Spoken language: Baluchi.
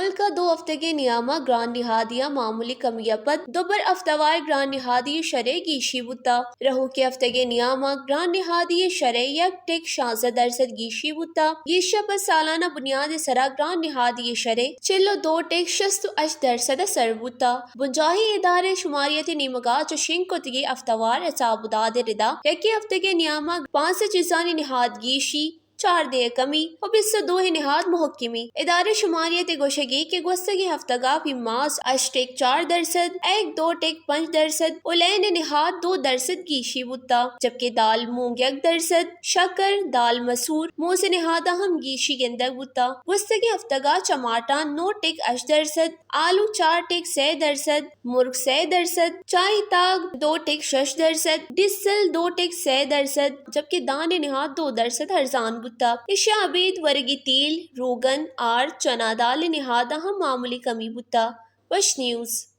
ملک ءَ دو ہفتگے نیام ءَ گران نہادیاں معمولی کمی ءَ پد دوبر ہفتوار گران نہادی شرح گیشی بوتا۔ رہوکیں ہفتگے نیام ءَ گران نہادی شرح یک ٹک شانزدہ درسد گیشی بوتا۔ گیشی ءَ پد سالانہ بنیاد ءِ سرا گران نہادی شرح چل و دو ٹک شست و ہشت درسد ءَ سر بوتا۔ بنجاہی ادارہ شماریت ءِ نیمگا چو شنگ کتگیں ہفتوار حساب و داد ءِ ردا یکیں ہفتگے نیام ءَ پانزدہ چیزانی نہاد گیشی، چاردہ ءِ کمی و بیست و دو ءِ نہاد مہکمی۔ ادارہ شماریت ءِ گوشگ ایں کہ گوستگیں ہفتگا پیماز ہشت ٹک چار درسد، ایگ دو ٹک پنچ درسد و لین ءِ نہاد دو درسد گیشی بوتا، جبکہ دال مونگ یک درسد، شکر، دال مسور، موز ءِ نہادا ہم گیشی گندگ بوتا۔ گوستگیں ہفتگا چماٹاں نو ٹک ہشت درسد، آلو چار ٹک سئے درسد، مرگ سئے درسد، چائی تاگ دو ٹک شش درسد، ڈیزل دو ٹک سئے درسد، جبکہ دان ءِ نہاد دو درسد ارزان بوتا۔ ایشی ءَ ابید ورگی تیل، روگن، آرت، چنا دال ءِ نہادا ہم معمولی کمی بوتا۔ وش نیوز۔